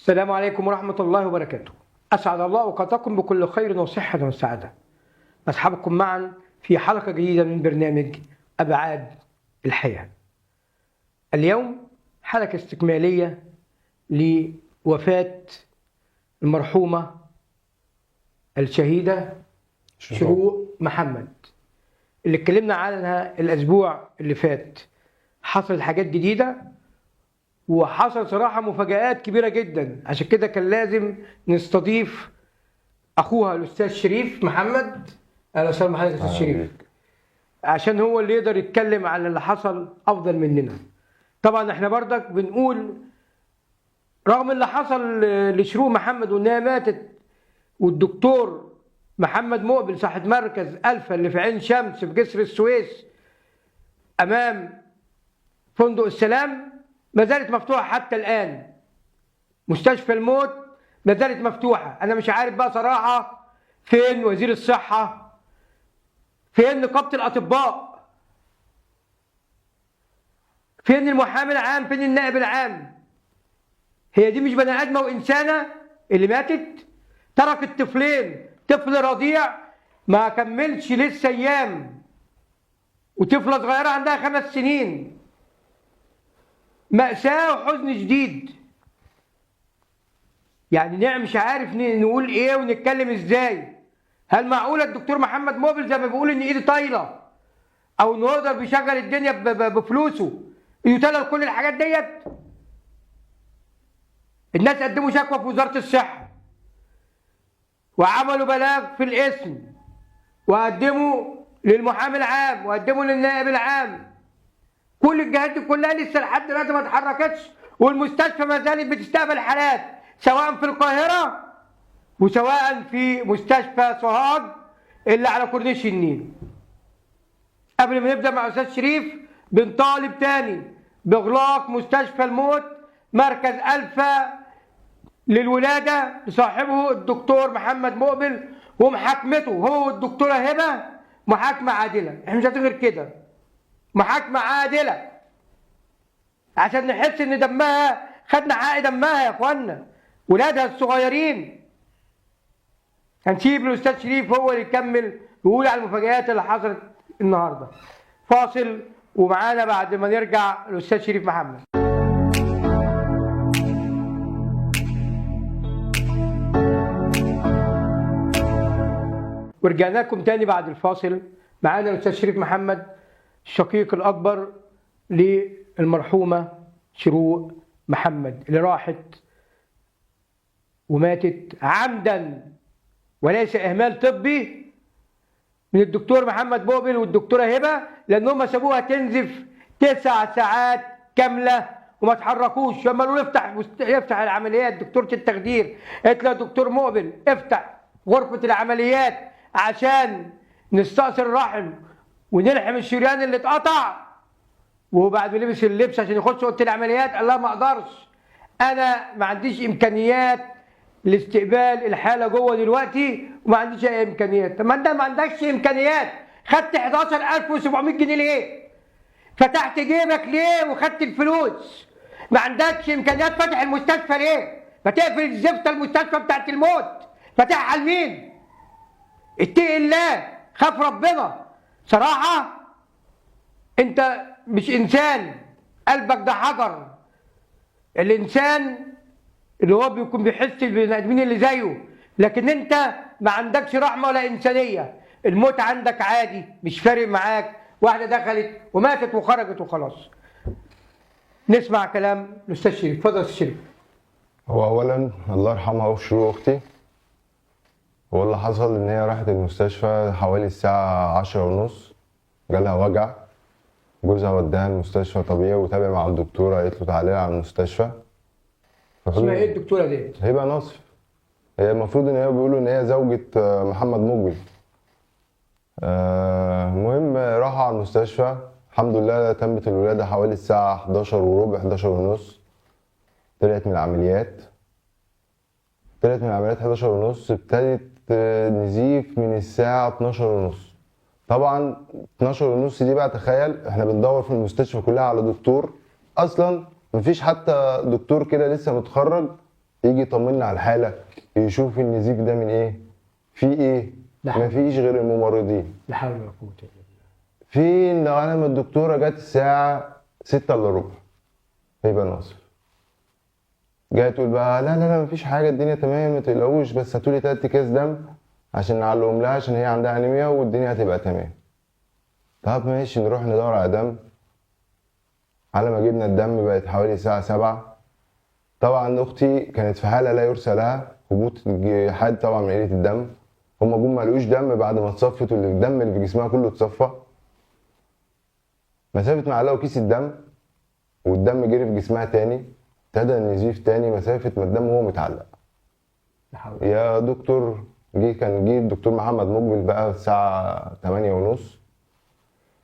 السلام عليكم ورحمة الله وبركاته. أسعد الله أوقاتكم بكل خير وصحة وسعادة. أصحابكم معا في حلقة جديدة من برنامج أبعاد الحياة. اليوم حلقة استكمالية لوفاة المرحومة الشهيدة شروق محمد اللي اتكلمنا عنها الأسبوع اللي فات. حصلت حاجات جديدة وحصل صراحة مفاجآت كبيرة جدا، عشان كده كان لازم نستضيف أخوها الأستاذ شريف محمد. أهلا وسهلا بحضرتك يا أستاذ شريف، عشان هو اللي يقدر يتكلم على اللي حصل أفضل مننا. طبعا احنا بردك بنقول رغم اللي حصل لشروق محمد وإنها ماتت، والدكتور محمد مقبل صاحب مركز ألفا اللي في عين شمس في جسر السويس أمام فندق السلام ما زالت مفتوحة حتى الآن. مستشفى الموت ما زالت مفتوحة. أنا مش عارف بقى صراحة فين وزير الصحة، فين نقابة الأطباء، فين المحامي العام، فين النائب العام. هي دي مش بني آدمة وإنسانة اللي ماتت؟ تركت طفلين، طفل رضيع ما كملش لسه أيام، وطفلة صغيرة عندها 5 سنين. مأساة وحزن شديد. يعني نعم مش عارف نقول ايه ونتكلم ازاي. هل معقولة الدكتور محمد مقبل زي ما بيقول ان ايدي طايلة او انه يقدر بيشغل الدنيا بفلوسه يتلل كل الحاجات ديت؟ الناس قدموا شكوى في وزارة الصحة وعملوا بلاغ في الاسم وقدموا للمحامي العام وقدموا للنائب العام. كل الجهات دي كلها لسه لحد دلوقتي ما اتحركتش، والمستشفى ما زالت بتستقبل حالات سواء في القاهرة وسواء في مستشفى سوهاج اللي على كورنيش النيل. قبل ما نبدأ مع أستاذ شريف بنطالب تاني بإغلاق مستشفى الموت مركز ألفا للولادة لصاحبه الدكتور محمد مقبل ومحاكمته هو والدكتورة هبة محاكمة عادلة. احنا مش عايزين غير كده، محاكمة عادلة عشان نحس ان دمها، خدنا حق دمها يا اخوانا، ولادها الصغيرين. هنسيب الاستاذ شريف هو اللي يكمل ويقول على المفاجآت اللي حصلت النهارده. فاصل ومعانا بعد ما نرجع الاستاذ شريف محمد. ورجعنا لكم تاني بعد الفاصل. معانا الاستاذ شريف محمد الشقيق الأكبر للمرحومة شروق محمد اللي راحت وماتت عمدا وليس إهمال طبي من الدكتور محمد مقبل والدكتورة هبة، لأنهم سابوها تنزف 9 ساعات كاملة وما تحركوش. لما قالوا افتح العمليات، دكتورة التخدير قالت له يا دكتور مقبل افتح غرفة العمليات عشان نستأصل الرحم ونلحم الشريان اللي اتقطع. وهو بعد ما لبس اللبس عشان يخش اوضة العمليات قال لها ما اقدرش، انا ما عنديش امكانيات لاستقبال الحالة جوه دلوقتي وما عنديش اي امكانيات. طب ما انت ما عندكش امكانيات، خدت 11700 جنيه ليه؟ فتحت جيبك ليه وخدت الفلوس؟ ما عندكش امكانيات فاتح المستشفى ليه؟ ما تقفل الزفته المستشفى بتاعت الموت، فاتحها لمين؟ اتقي الله، خاف ربنا. صراحة انت مش انسان، قلبك ده حجر. الانسان اللي هو بيكون بيحس بالبني ادمين اللي زيه، لكن انت ما عندكش رحمة ولا انسانية. الموت عندك عادي، مش فارق معاك. واحدة دخلت وماتت وخرجت وخلاص. نسمع كلام الاستاذ شريف. اتفضل يا استاذ شريف. هو اولا الله يرحمها وشروق اختي. هو اللي حصل ان هي راحت المستشفى حوالي الساعة 10:30، جالها وجع، جوزها وداها المستشفى طبيعي وتابع مع الدكتورة، قالت له تعالى على المستشفى. اسمها ايه الدكتورة دي؟ هبة ناصف. هي المفروض ان هي بيقولوا ان هي زوجة محمد مقبل. المهم راحوا على المستشفى، الحمد لله تمت الولادة حوالي الساعة 11:15 11:30. طلعت من العمليات، 11:30. ابتدت نزيف من الساعة 12:30. طبعا 12:30 دي بقى تخيل احنا بندور في المستشفى كلها على دكتور، اصلا مفيش حتى دكتور كده لسه متخرج يجي يطمنا على الحالة، يشوف النزيف ده من ايه، في ايه. مفيش غير الممرضين. لا حول ولا قوة الا بالله. فين لو انا ما الدكتورة جت الساعة 5:45 هبه ناصف، جاية تقول بقى لا لا لا مفيش حاجة، الدنيا تمام ما تقلقوش، بس هاتوا لي 3 اكياس دم عشان نعلقهم لها عشان هي عندها انيميا والدنيا هتبقى تمام. طب ماشي نروح ندور على دم. على ما جبنا الدم بقت حوالي الساعة 7. طبعا اختي كانت في حاله لا يرثى لها، هبوط حاد طبعا من قلة الدم. هما جم ما لقوش دم بعد ما اتصفت، والدم اللي في جسمها كله اتصفى. مسافة ما علقوا كيس الدم والدم جري في جسمها تاني، ابتدى النزيف تاني مسافة ما الدم وهو متعلق. يا دكتور جه، كان جه الدكتور محمد مقبل بقى الساعة 8:30.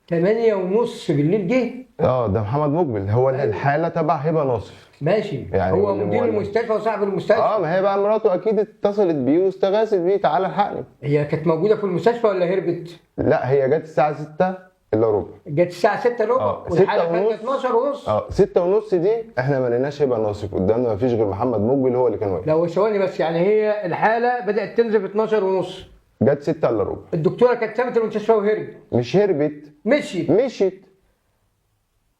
8:30 بالليل جه؟ ده محمد مقبل، هو الحالة تبع هبه ناصف. ماشي يعني هو مدير المستشفى وصاحب المستشفى. ما هي بقى مراته اكيد اتصلت بيه واستغاثت بيه، تعالى الحقني. هي كانت موجودة في المستشفى ولا هربت؟ لا هي جت الساعة 5:45. جت الساعة 5:45 والحالة كانت 12:30. 6:30 دي احنا ما لقيناش هبه ناصف قدامنا، ما فيش غير محمد مقبل هو اللي كان واقف. لا ثواني بس، يعني هي الحالة بدات تنزف 12:30، جت 5:45. الدكتورة كانت سابت المستشفى وهربت. مش هربت، مشيت،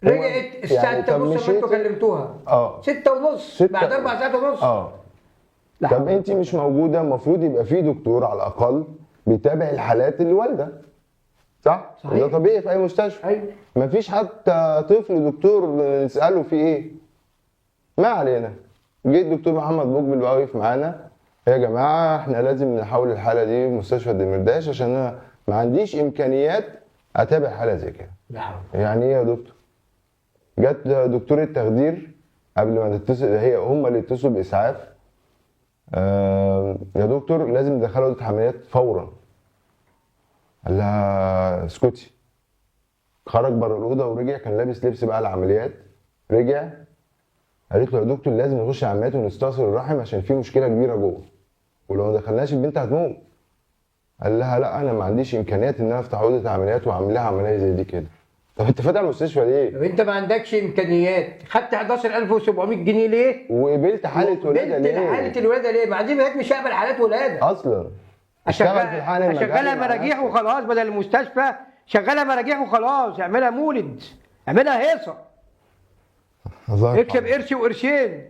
رجعت الساعة 6:30 لما انتوا كلمتوها. 6:30 بعد 4 ساعات ونص. طب انت مش موجودة، المفروض يبقى في دكتور على الاقل بيتابع الحالات اللي والده، صح؟ صحيح. ده طبيعي في اي مستشفى. ايوه. مفيش حتى طفل دكتور نساله في ايه. ما علينا. جه الدكتور محمد مقبل بقى واقف معانا، يا جماعة احنا لازم نحول الحالة دي مستشفى الدمرداش عشان انا ما عنديش امكانيات اتابع حاله زي كده. يعني ايه يا دكتور؟ جت دكتورة تخدير قبل ما تتصل، هي هم اللي اتصلوا باسعاف. يا دكتور لازم ندخلها اوضة عمليات فورا. قال لها اسكتي. خرج بره الاوضة ورجع، كان لابس لبس بقى العمليات. رجع قالت له يا دكتور لازم نخش عمليات ونستأصل الرحم عشان في مشكلة كبيرة جوه، ولو ما دخلناش البنت هتموت. قال لها لا انا ما عنديش امكانيات ان انا افتح اوضة عمليات واعمل لها عملية زي دي كده. طب انت فاتح المستشفى ليه؟ طب انت ما عندكش امكانيات، خدت 11700 جنيه ليه؟ وقبلت حاله ولاده ليه؟ حاله الولادة ليه؟ ما عندي مش هقبل حالات ولاده اصلا. اشغلها مراجيح وخلاص بدل المستشفى، شغلها مراجيح وخلاص، اعملها مولد، اعملها هيصه. اكسب قرش وقرشين.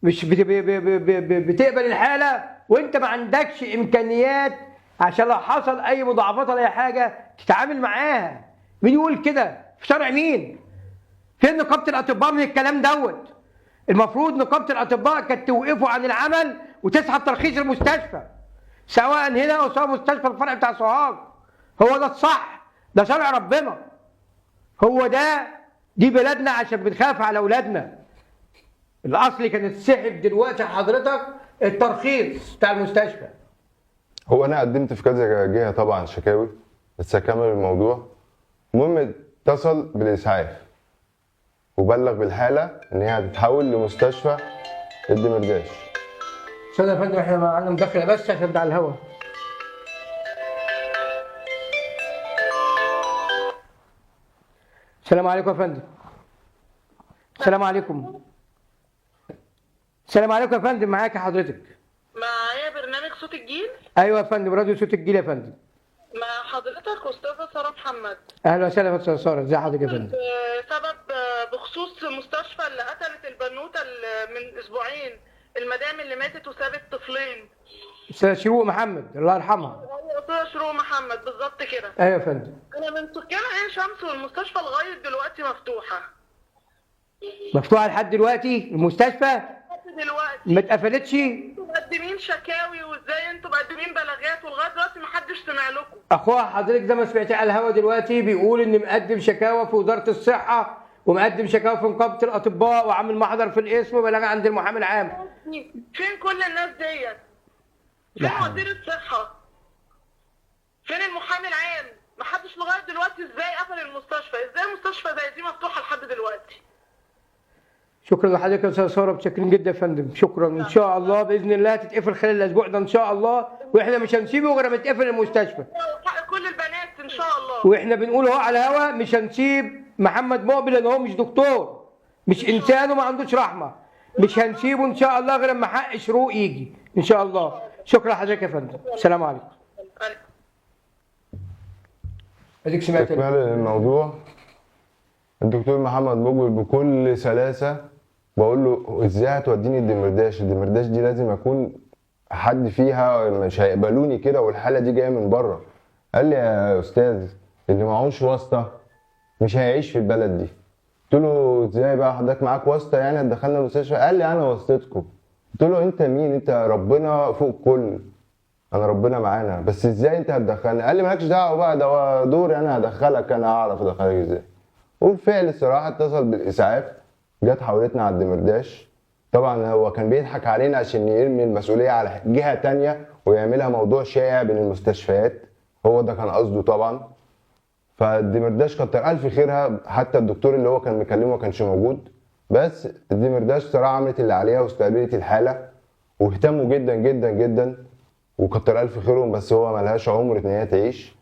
مش بتقبل الحالة وانت ما عندكش امكانيات عشان لو حصل اي مضاعفات ولا اي حاجة تتعامل معاها. مين يقول كده؟ في شرع مين؟ فين نقابة الاطباء من الكلام دوت؟ المفروض نقابة الاطباء كانت توقفوا عن العمل وتسحب ترخيص المستشفى، سواء هنا او سواء مستشفى الفرع بتاع سوهاج. هو ده الصح، ده شرع ربنا، هو ده، دي بلدنا عشان بنخاف على اولادنا. الاصل كان اتسحب دلوقتي حضرتك الترخيص بتاع المستشفى. هو انا قدمت في كذا جهة طبعا شكاوي، بس هكمل الموضوع. المهم اتصل بالاسعاف وبلغ بالحالة ان هي هتتحول لمستشفى الدمرداش. استنى يا فندم، احنا معانا مداخله بس عشان ده على الهوا. السلام عليكم يا فندم. السلام عليكم. السلام عليكم يا فندم، معاك حضرتك. معايا برنامج صوت الجيل؟ ايوه يا فندم، راديو صوت الجيل يا فندم. مع حضرتك استاذه ساره محمد. اهلا وسهلا يا استاذه ساره، ازي حضرتك يا فندم؟ سبب بخصوص مستشفى اللي قتلت البنوته من اسبوعين، المدام اللي ماتت وسابت طفلين. استاذه شروق محمد الله يرحمها. ايوه استاذه شروق محمد بالظبط كده. ايوه يا فندم. انا من سكان عين شمس، والمستشفى لغاية دلوقتي مفتوحة. مفتوحة لحد دلوقتي المستشفى؟ لحد دلوقتي ما اتقفلتش؟ انتوا مقدمين شكاوي، وازاي انتوا مقدمين بلاغات ولغاية دلوقتي ما حدش سمع لكم؟ اخوها حضرتك زي ما سمعتي على الهوا دلوقتي بيقول ان مقدم شكاوى في وزارة الصحة، ومقدم شكاوى في نقابة الاطباء، وعامل محضر في القسم وبلاغ عند المحامي العام. فين كل الناس ديت؟ فين وزير الصحة؟ فين المحامي العام؟ ما حدش لغاية دلوقتي. ازاي قفل المستشفى؟ ازاي مستشفى زي دي مفتوحة لحد دلوقتي؟ شكرا لحضرتك يا استاذ ساره، متشكرين جدا يا فندم، شكرا. ان شاء الله باذن الله تتقفل خلال الاسبوع ده ان شاء الله، واحنا مش هنسيبه غير ما تتقفل المستشفى. حق كل البنات ان شاء الله. واحنا بنقول اهو على الهوا مش هنسيب محمد مقبل لان هو مش دكتور، مش انسان وما عندوش رحمه. مش هنسيبه ان شاء الله غير اما حق شروق يجي ان شاء الله. شكرا لحضرتك يا فندم، السلام عليكم. اديك سمعت تكملة للموضوع، الدكتور محمد مقبل بكل سلاسة بقول له ازاي هتوديني الدمرداش؟ الدمرداش دي لازم اكون حد فيها، مش هيقبلوني كده والحالة دي جاية من بره. قال لي يا استاذ اللي معهوش واسطة مش هيعيش في البلد دي. قلت له ازاي بقى حضرتك معاك واسطة يعني هتدخلنا المستشفى؟ قال لي انا واسطتكم. قلت له انت مين؟ انت ربنا فوق كل، انا ربنا معانا، بس ازاي انت هتدخلني؟ قال لي مالكش دعوه بقى، ده دوري انا هدخلك، انا هعرف ادخلك ازاي. وبالفعل الصراحة اتصل بالاسعاف، جت حولتنا على الدمرداش. طبعا هو كان بيضحك علينا عشان يرمي المسؤولية على جهة تانية ويعملها موضوع شائع بين المستشفيات، هو ده كان قصده طبعا. فالدمرداش كتر الف خيرها، حتى الدكتور اللي هو كان مكلمه ما كانش موجود، بس الدمرداش صراحة عملت اللي عليها واستقبلت الحالة واهتموا جدا جدا جدا وكتر الف خيرهم، بس هو ملهاش عمر ان هي تعيش.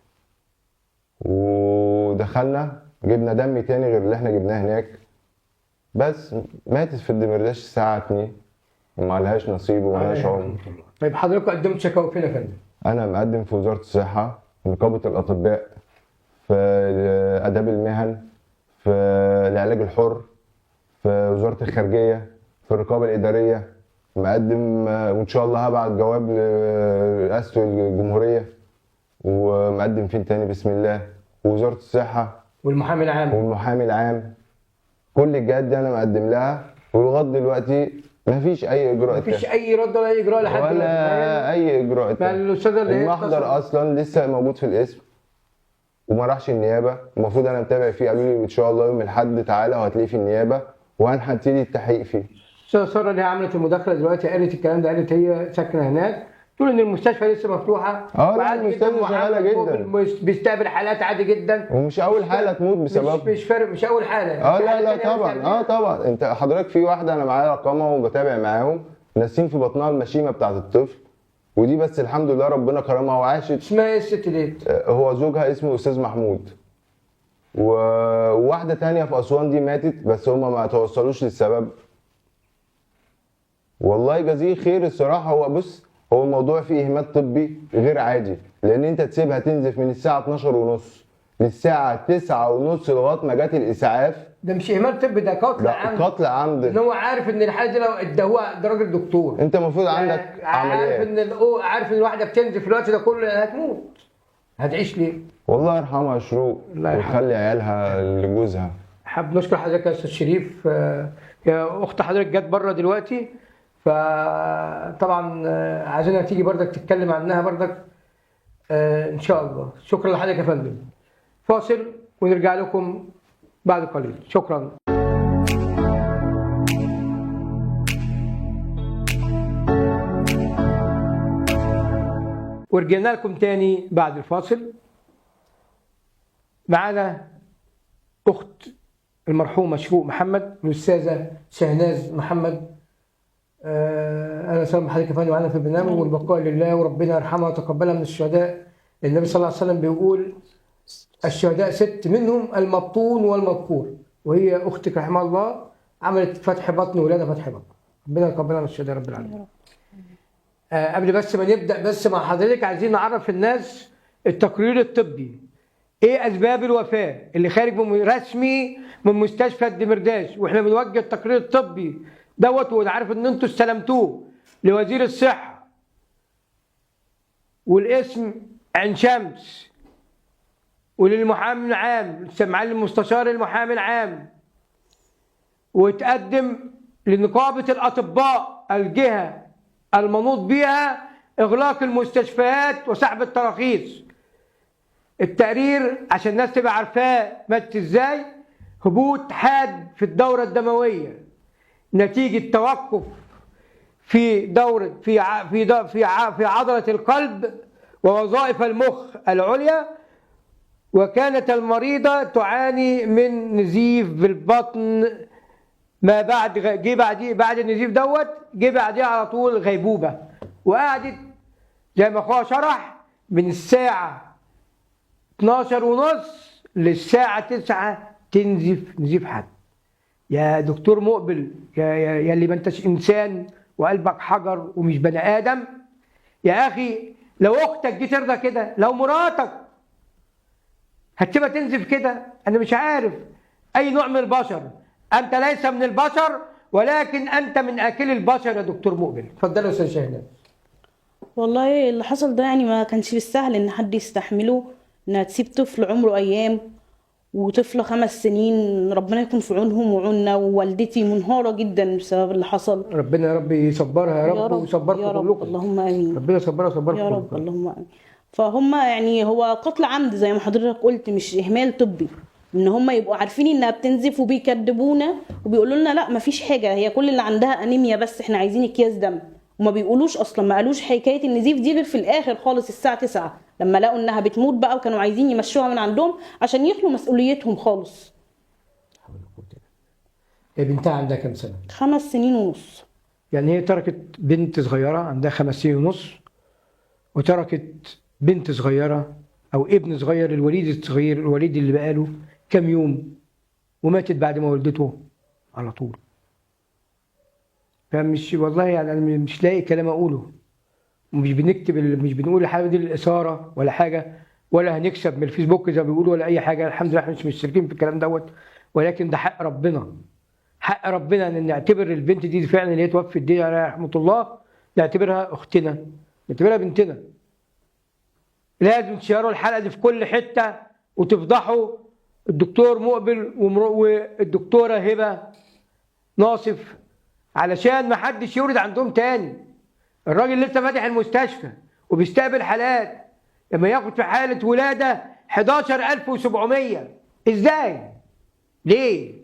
ودخلنا جبنا دم تاني غير اللي احنا جبناه هناك، بس ماتت في الدمرداش الساعة 2 وما لهاش نصيب وما لهاش عمر. طيب حضرتك قدمت شكاوى فين يا فندم؟ انا مقدم في وزارة الصحة، في نقابة الاطباء، في اداب المهن، في العلاج الحر، في وزارة الخارجية، في الرقابة الادارية، مقدم وان شاء الله هبعت جواب لرئاسة الجمهورية، ومقدم فين تاني بسم الله، ووزارة الصحة والمحامي العام. والمحامي العام. كل الجهات دي انا مقدم لها، ولغاية دلوقتي مفيش اي اجراء، مفيش اي رد ولا اي اجراء لحد ولا اي اجراء. الاستاذ اللي المحضر اصلا لسه موجود في القسم وما راحش النيابة، المفروض انا متابع فيه، قالوا لي ان شاء الله يوم الاحد تعالى وهتلاقيه في النيابة وهنبتدي التحقيق فيه. الاستاذة ساره اللي هي عملت المداخلة دلوقتي قالت الكلام ده، قالت هي ساكنة هناك، تقول ان المستشفى لسه مفتوحة. لا المستشفى شغالة جدا، بيستقبل حالات عادي جدا، ومش اول حاله تموت بسبب مش فارق، مش اول حاله. لا لا طبعا، طبعا. انت حضرتك في واحدة انا معايا رقمها وبتابع معاهم، ناسين في بطنها المشيمه بتاعت الطفل، ودي بس الحمد لله ربنا كرمها وعاشت. اسمها ايه الست دي؟ هو زوجها اسمه استاذ محمود. وواحدة تانية في اسوان دي ماتت، بس هما ما توصلوش للسبب. والله جزيه خير الصراحة. هو بص، هو الموضوع فيه اهمال طبي غير عادي، لان انت تسيبها تنزف من الساعة 12:30 للساعة 9:30 لغاية ما جت الاسعاف. ده مش اهمال طبي، ده قتل عمد. قتل عمد، ان هو عارف ان الحالة دي لو اداهوها، ده راجل دكتور، انت المفروض عندك عمليات، عارف ان عارف ان الواحدة بتنزف في الوقت ده كله هتموت، هتعيش ليه؟ والله يرحمها يا شروق ويخلي عيالها لجوزها. حابب نشكر حضرتك يا استاذ شريف. يا اخت حضرتك جت بره دلوقتي، فطبعا عايزينها تيجي بردك تتكلم عنها بردك ان شاء الله. شكرا لحضرتك يا فندم. فاصل ونرجع لكم بعد قليل. شكرا. ورجعنا لكم تاني بعد الفاصل. معانا اخت المرحومة شروق محمد، الاستاذة شهناز محمد. اهلا وسهلا بحضرتك يا فندم معانا في البرنامج، والبقاء لله وربنا يرحمها ويتقبلها من الشهداء. النبي صلى الله عليه وسلم بيقول الشهداء 6، منهم المبطون والمذكور، وهي اختك رحمها الله عملت فتح بطن ولاده فتح بطن. ربنا يتقبلها من الشهداء رب العالمين. قبل بس ما نبدا بس مع حضرتك، عايزين نعرف الناس التقرير الطبي، ايه اسباب الوفاة اللي خارج رسمي من مستشفى الدمرداش، واحنا بنوجه التقرير الطبي دوت، ونعرف ان انتوا استلمتوه لوزير الصحة والاسم عين شمس، وللمحامي العام معالي المستشار المحامي العام، وتقدم لنقابه الاطباء الجهة المنوط بها اغلاق المستشفيات وسحب التراخيص. التقرير عشان الناس تبقى عارفاه مات ازاي: هبوط حاد في الدورة الدموية نتيجة توقف في دورة في في في في عضلة القلب ووظائف المخ العليا، وكانت المريضة تعاني من نزيف بالبطن ما بعد جه بعد النزيف دوت جه بعديه على طول غيبوبة، وقعدت زي ما اخوها شرح من الساعة 12:30 للساعة 9 تنزف نزيف حاد. يا دكتور مقبل، يا اللي ما انتش انسان وقلبك حجر ومش بني ادم، يا اخي لو اختك دي ترضى كده، لو مراتك هتسيبها تنزف كده؟ انا مش عارف اي نوع من البشر. انت ليس من البشر، ولكن انت من اكل البشر يا دكتور مقبل. اتفضل يا استاذ شاهين. والله اللي حصل ده يعني ما كانش بالسهل ان حد يستحمله، انها تسيب طفل عمره ايام وطفلة 5 سنين. ربنا يكون في عونهم وعوننا. ووالدتي منهارة جدا بسبب اللي حصل. ربنا يا رب يصبرها يا رب ويصبركم كلكم. اللهم امين. ربنا يصبرها ويصبركم يا رب، اللهم امين. فهم يعني هو قتل عمد زي ما حضرتك قلت، مش اهمال طبي، ان هم يبقوا عارفين انها بتنزف وبيكدبونا وبيقولوا لنا لا مفيش حاجة، هي كل اللي عندها انيميا بس، احنا عايزين اكياس دم. وما بيقولوش اصلا، ما قالوش حكاية النزيف دي غير في الاخر خالص الساعة 9 لما لقوا انها بتموت بقى، وكانوا عايزين يمشوها من عندهم عشان يخلوا مسؤوليتهم خالص. هي بنتها عندها كام سنة؟ 5 سنين ونص. يعني هي تركت بنت صغيرة عندها 5 سنين ونص، وتركت بنت صغيرة او ابن صغير، الوليد الصغير، الوليد اللي بقاله كام يوم، وماتت بعد ما ولدته على طول. فمش والله يعني انا مش لاقي كلام اقوله. مش بنكتب، مش بنقول الحاجة دي للاثاره ولا حاجة، ولا هنكسب من الفيسبوك زي ما بيقولوا ولا اي حاجة. الحمد لله احنا مش مشتركين في الكلام دوت، ولكن ده حق ربنا. حق ربنا ان نعتبر البنت دي فعلا اللي هي توفت دي عليها رحمه الله، نعتبرها اختنا، نعتبرها بنتنا. لازم تشيروا الحلقة دي في كل حتة وتفضحوا الدكتور مقبل والدكتورة هبه ناصف، علشان ما حدش يورد عندهم تاني. الراجل لسه فاتح المستشفى وبيستقبل حالات، لما ياخد في حاله ولاده 11700 ازاي؟ ليه؟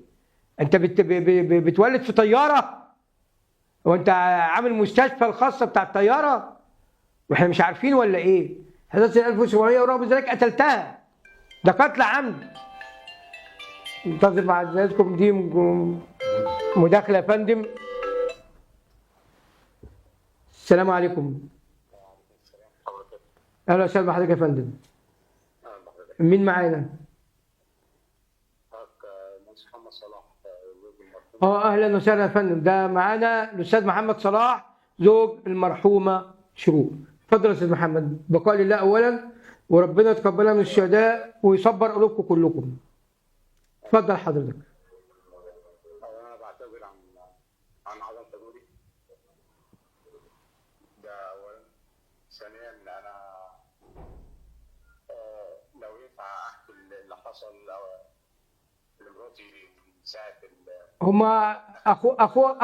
انت بتولد في طيارة؟ هو انت عامل مستشفى الخاصة بتاع الطيارة واحنا مش عارفين ولا ايه؟ 11700 ورغم ذلك قتلتها. ده قتل عمد. انتظر مع حضراتكم دي مداخله يا فندم. السلام عليكم. اهلا وسهلا بحضرتك يا فندم. مين معانا؟ محمد صلاح. اهلا وسهلا يا فندم. ده معانا الاستاذ محمد صلاح زوج المرحومة شروق. اتفضل يا استاذ محمد. بقاء لله اولا، وربنا يتقبلها من الشهداء ويصبر قلوبكم كلكم. اتفضل حضرتك. انا بعتذر عن عدم حضوري ده اولا. ثانيا انا لو ينفع احكي اللي حصل لمراتي ساعة. هما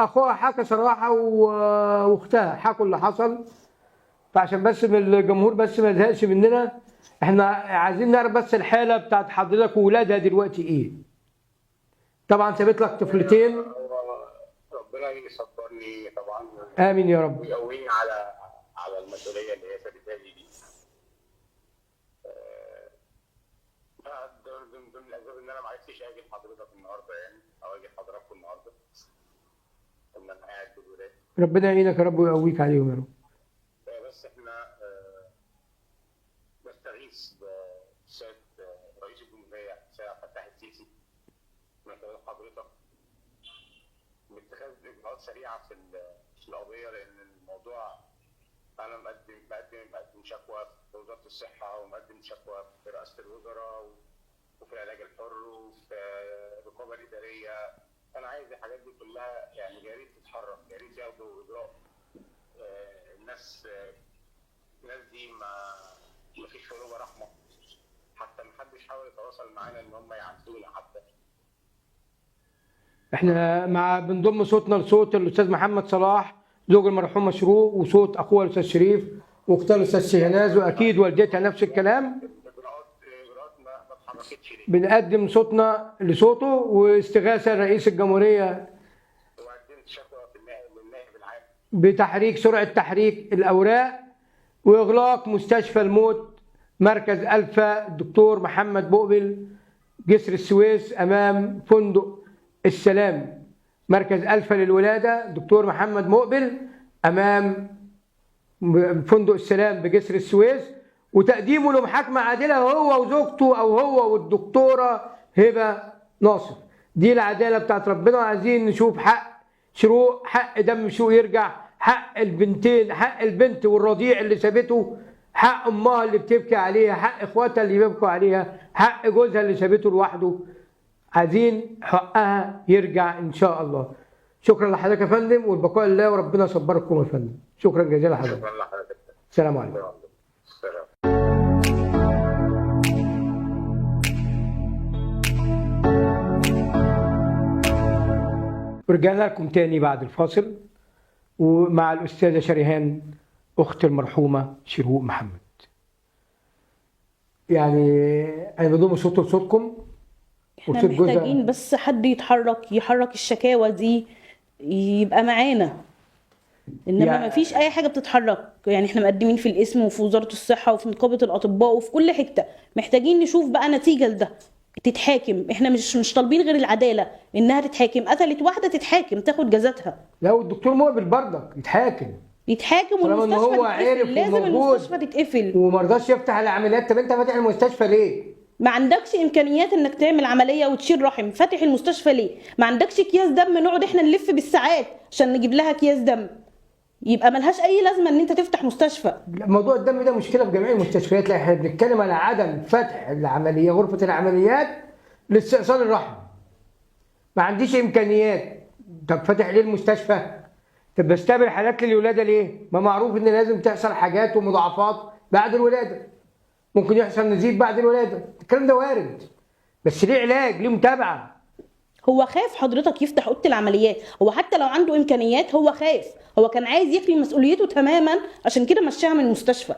اخوها حكى صراحة واختها حكوا اللي حصل، فعشان بس من الجمهور بس ما يزهقش مننا، احنا عايزين نعرف بس الحالة بتاعت حضرتك وولادها دلوقتي ايه. طبعا سابت لك طفلتين. ربنا يصبرني طبعا. امين يا رب. ويقويني على المسؤولية اللي هي سابتها لي دي. ده من ضمن الاسباب ان انا ما عرفتش اجي لحضرتك النهارده، يعني او اجي لحضراتكم النهارده، ان انا قاعد بالولاد. ربنا يعينك يا رب ويقويك عليهم يا رب. بس احنا نستغيث بالسيد رئيس الجمهورية السيد عبد الفتاح السيسي من خلال حضرتك باتخاذ اجراءات سريعة في القضية، لان الموضوع انا مقدم شكوى في وزارة الصحة، ومقدم شكوى في رئاسة الوزراء، وفي العلاج الحر، وفي الرقابة الادارية. انا عايز الحاجات دي كلها يعني يا ريت تتحرك، يا ريت ياخدوا اجراء. الناس دي ما فيش قلوب رحمه، حتى ما حدش حاول يتواصل معانا ان هم يعدونا حتى. احنا مع بنضم صوتنا لصوت الاستاذ محمد صلاح زوج المرحومة شروق، وصوت اخوها الاستاذ شريف، واختها الاستاذ شهناز، واكيد والدتها نفس الكلام. الاجراءات ما اتحركتش ليه؟ بنقدم صوتنا لصوته واستغاثه لرئيس الجمهورية. وقدمت شكوى في للنائب العام بتحريك سرعة تحريك الاوراق واغلاق مستشفى الموت مركز الفا الدكتور محمد بقبل جسر السويس امام فندق السلام. مركز الفا للولاده دكتور محمد مقبل امام فندق السلام بجسر السويس، وتقديمه لمحاكمه عادلة هو وزوجته او هو والدكتورة هبه ناصر. دي العدالة بتاعت ربنا. عايزين نشوف حق شروق، حق دم شروق يرجع، حق البنتين، حق البنت والرضيع اللي سابته، حق امها اللي بتبكي عليها، حق اخواتها اللي بيبكوا عليها، حق جوزها اللي سابته لوحده. عايزين حقها يرجع ان شاء الله. شكرا لحضرتك يا فندم، والبقاء لله، وربنا يصبركم يا فندم. شكرا جزيلا لحضرتك. شكرا لحضرتك. السلام عليكم. السلام. ورجعنا لكم تاني بعد الفاصل ومع الأستاذة شريهان أخت المرحومة شروق محمد. يعني أنا بضم صوت لصوتكم. احنا وصوت جوزها. محتاجين بس حد يتحرك، يحرك الشكاوى دي، يبقى معانا. انما ما فيش اي حاجة بتتحرك. يعني احنا مقدمين في القسم وفي وزارة الصحة وفي نقابة الاطباء وفي كل حتة، محتاجين نشوف بقى نتيجة لده، تتحاكم. احنا مش طالبين غير العدالة، انها تتحاكم. قتلت واحدة تتحاكم، تاخد جزاتها. لو الدكتور مقبل برضك يتحاكم، يتحاكم، طالما إن والمستشفى هو تتقفل. عرف لازم وموجود. المستشفى تتقفل. وما رضاش يفتح العمليات. طب انت فاتح المستشفى ليه؟ ما عندكش امكانيات انك تعمل عملية وتشيل رحم، فاتح المستشفى ليه؟ ما عندكش اكياس دم نقعد احنا نلف بالساعات عشان نجيب لها اكياس دم. يبقى ملهاش اي لازمه ان انت تفتح مستشفى. موضوع الدم ده مشكلة في جميع المستشفيات. لا، احنا بنتكلم على عدم فتح العملية، غرفة العمليات لاستئصال الرحم. ما عنديش امكانيات. طب فاتح ليه المستشفى؟ طب بستقبل حالات للولاده ليه؟ ما معروف ان لازم تحصل حاجات ومضاعفات بعد الولادة، ممكن يحصل نزيف بعد الولادة، الكلام ده وارد، بس ليه علاج، ليه متابعه. هو خاف حضرتك يفتح اوضة العمليات. هو حتى لو عنده امكانيات هو خاف، هو كان عايز يخلي مسؤوليته تماما، عشان كده مشاها من المستشفى.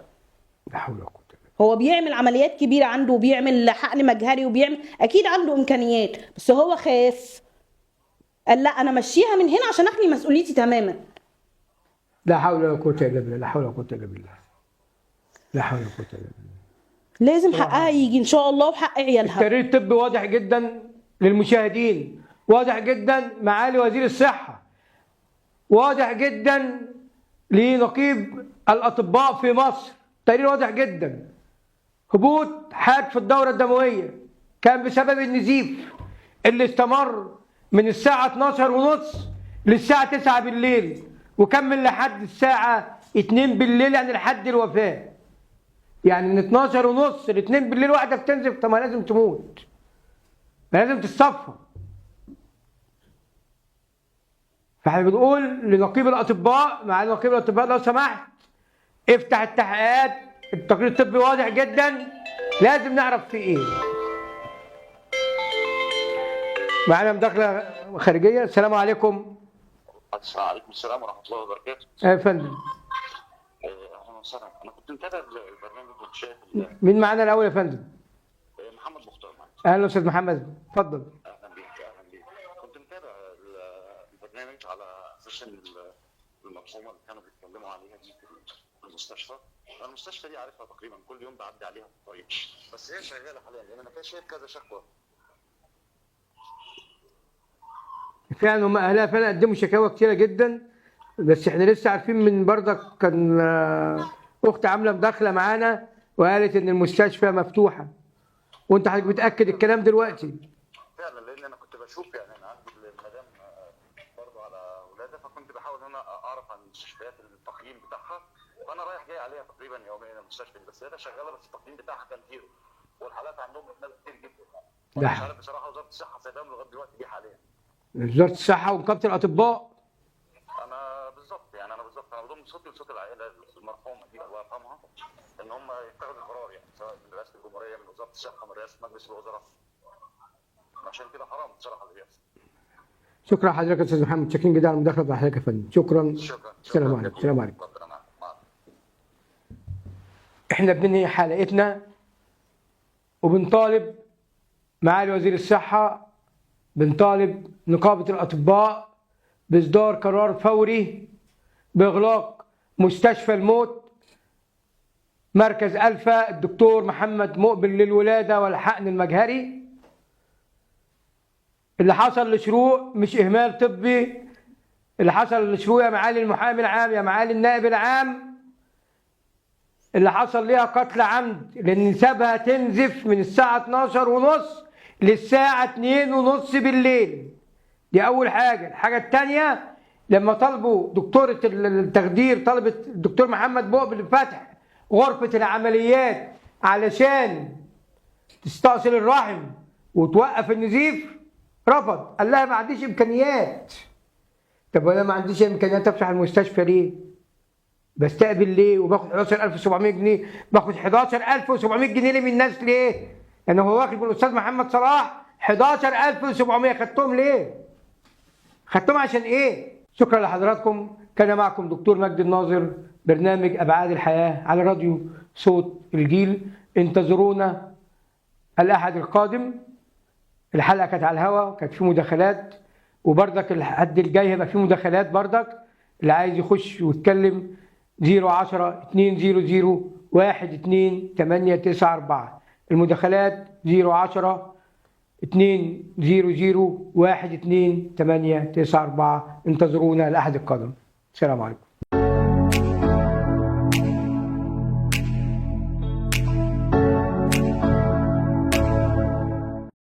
لا حول ولا قوة الا بالله. هو بيعمل عمليات كبيرة عنده، وبيعمل حقن مجهري، وبيعمل، اكيد عنده امكانيات، بس هو خاف، قال لا انا مشيها من هنا عشان اخلي مسؤوليتي تماما. لا حول ولا قوة الا بالله، لا حول ولا قوة الا بالله، لا حول ولا قوة الا بالله. لازم حقها يجي ان شاء الله، وحق عيالها. التقرير الطبي واضح جدا للمشاهدين، واضح جدا معالي وزير الصحة، واضح جدا لنقيب الأطباء في مصر. التقرير واضح جدا. هبوط حاد في الدورة الدموية كان بسبب النزيف اللي استمر من الساعة 12:30 للساعة 9 بالليل، وكمل لحد الساعة 2 بالليل، يعني لحد الوفاة. يعني من 12:30 ل 2 بالليل واحدة بتنزف، طب ما لازم تموت، ما لازم تتصفى. فاحنا بنقول لنقيب الأطباء، مع نقيب الأطباء لو سمحت افتح التحقيقات، التقرير الطبي واضح جدا، لازم نعرف في ايه. معانا مداخلة خارجية. السلام عليكم. عليكم السلام ورحمة الله وبركاته. يا فندم. اهلا وسهلا، انا كنت متابع البرنامج وشايف. مين معانا الاول يا فندم؟ محمد مختار معاك. اهلا استاذ محمد، اتفضل. اهلا بيك. اهلا بيك. كنت متابع البرنامج على اساس ان المرحومة اللي كانوا بيتكلموا عليها دي في المستشفى. انا المستشفى دي عارفها تقريبا، كل يوم بعدي عليها في الطريق، بس هي شغالة حاليا لان انا كان شايف كذا شكوى. فعلا هم اهلها فعلا قدموا شكاوى كتيرة جدا، بس احنا لسه عارفين من بردك كان اخت عامله مداخله معانا وقالت ان المستشفى مفتوحة، وانت حضرتك بتاكد الكلام دلوقتي. فعلا، لان انا كنت بشوف، يعني انا عندي المدام برضه على ولاده، فكنت بحاول ان انا اعرف عن المستشفيات التقييم بتاعها، فانا رايح جاي عليها تقريبا يوميا المستشفى دي، بس هي شغالة، بس التقييم بتاعها كان zero، والحالات عندهم كتير جدا. ده مش عارف بصراحة وزارة الصحة سايباهم لغاية دلوقتي دي حاليا. وزارة الصحة ونقابة الاطباء. انا بالظبط، يعني انا بالظبط انا بضم صوتي لصوت العائلة المرحومة دي الله يرحمها، ان هم يتخذوا قرار، يعني سواء من رئاسة الجمهورية، من وزارة الصحة، من رئاسة مجلس الوزراء. عشان كده حرام بصراحة اللي بيحصل. شكرا لحضرتك يا استاذ محمد، شاكرين جدا على المداخلة بتاع حضرتك يا فندم. شكرا. شكرا. السلام عليكم. السلام عليكم. ربنا معاك. احنا بننهي حلقتنا وبنطالب معالي وزير الصحة، بنطالب نقابة الاطباء باصدار قرار فوري باغلاق مستشفى الموت مركز ألفا الدكتور محمد مقبل للولادة والحقن المجهري. اللي حصل لشروق مش إهمال طبي، اللي حصل لشروق يا معالي المحامي العام، يا معالي النائب العام، اللي حصل ليها قتل عمد، لأن سابها تنزف من الساعة 12:30 للساعة 2:30 بالليل. دي أول حاجة. الحاجة الثانية، لما طلبوا دكتورة التخدير، طلبت الدكتور محمد بوقبل فتح غرفة العمليات علشان تستأصل الرحم وتوقف النزيف، رفض، قال لها ما عنديش إمكانيات. طب وأنا ما عنديش إمكانيات أفتح المستشفى ليه؟ بستقبل ليه؟ وباخد 11700 جنيه، باخد 11700 جنيه ليه من الناس ليه؟ لأن هو واخد من الأستاذ محمد صلاح 11700، خدتهم ليه؟ خدتهم عشان إيه؟ شكرا لحضراتكم. كان معكم دكتور مجدي الناظر، برنامج أبعاد الحياة على راديو صوت الجيل. انتظرونا الأحد القادم. الحلقة كانت على الهوا، كانت في مداخلات، وبرضك الحد الجاي هيبقى في مداخلات برضك. اللي عايز يخش ويتكلم 010 200 12894. المداخلات 010 200 12894. انتظرونا الأحد القادم. السلام عليكم.